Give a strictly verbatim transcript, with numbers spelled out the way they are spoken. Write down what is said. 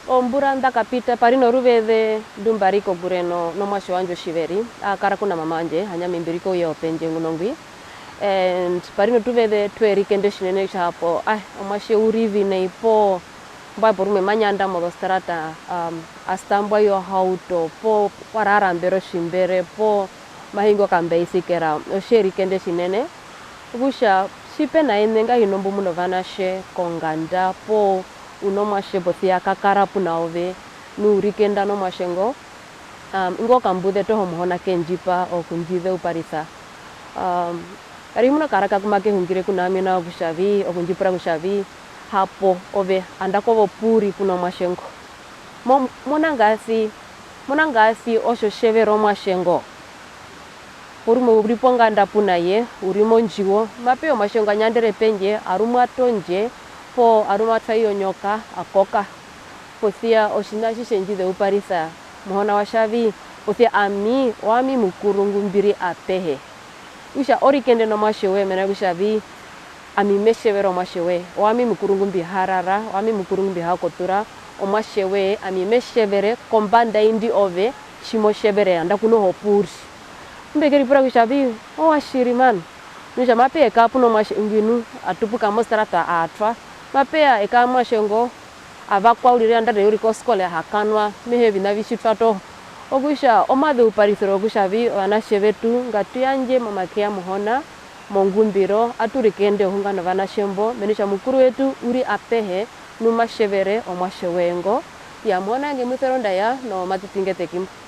Ombura nda kapita, pa ri noruveze ndu mba ri kokure no-, nomuatje wandje otjiveri, aa kara ku na mama wandje, handje ami mbi ri kouye wopendje nguno ngwi. And pa ri notuveze twerikende tjinene kutja hapo, ae, omuatje u ri vi nai poo, mbwae porumwe ma nyanda mozostrata, um, a stambwa i ohauto, poo wa rara mbere otjimbere, poo ma hingi okambaisikera, otjerikende tjinene. Okutja, tji pe na eṋe ngahino mbu mu novanatje konganda, poo u nomuatje posia ka kara puna ove, nu u rikenda nomuatje ngo, um, ingo kambuze toho Muhona ke ndji pa okundjizeuparisa. Um, kari muna karaka ku make hungire ku na ami nao kutja vi, okundjipura kutja vi, hapo ove, andaku ove opu u ri puna omuatje ngo. Mo-, mona ngasi, mona ngasi otjo tjevera omuatje ngo. Porumwe u ri ponganda puna ye, u ri mondjuwo, mape ya omuatje ngo a nyandere pendje, a rumwa tondje, poo a rumwa twa i onyoka, a koka. Posia otjiṋa tji tje ndji zeuparisa, Muhona wa tja vi, posia ami, owami Mukuru ngu mbi ri apehe. Okutja, o rikende nomuatje woye, mena rokutja vi, ami me tjevere omuatje woye, owami Mukuru ngu mbi ha rara, owami Mukuru ngu mbi ha kotura, omuatje woye, ami me tjevere kombanda indi ove tji mo tjevere, andaku noho opu u ri. Mbe keripura kutja vi, ouatjiri man, nu kutja mape ya e kara puna omuatje ngwi nu, a tupuka mostrata a twa, mape ya e kara omuatje ngo, a vakwa uriri andaku e ri koskole a hakanwa, me hee oviṋa vi tjitwa toho. Okutja omazeuparisiro wokutja vi ovanatje vetu ngatu yandje momake ya Muhona, mongumbiro, atu rikende ohunga novanatje mbo, mena rokutja Mukuru wetu u ri apehe, nu ma tjevere omuatje woye ngo. Iya, Muhona nge mu isere ondaya, nomatiti ngeteki mbo.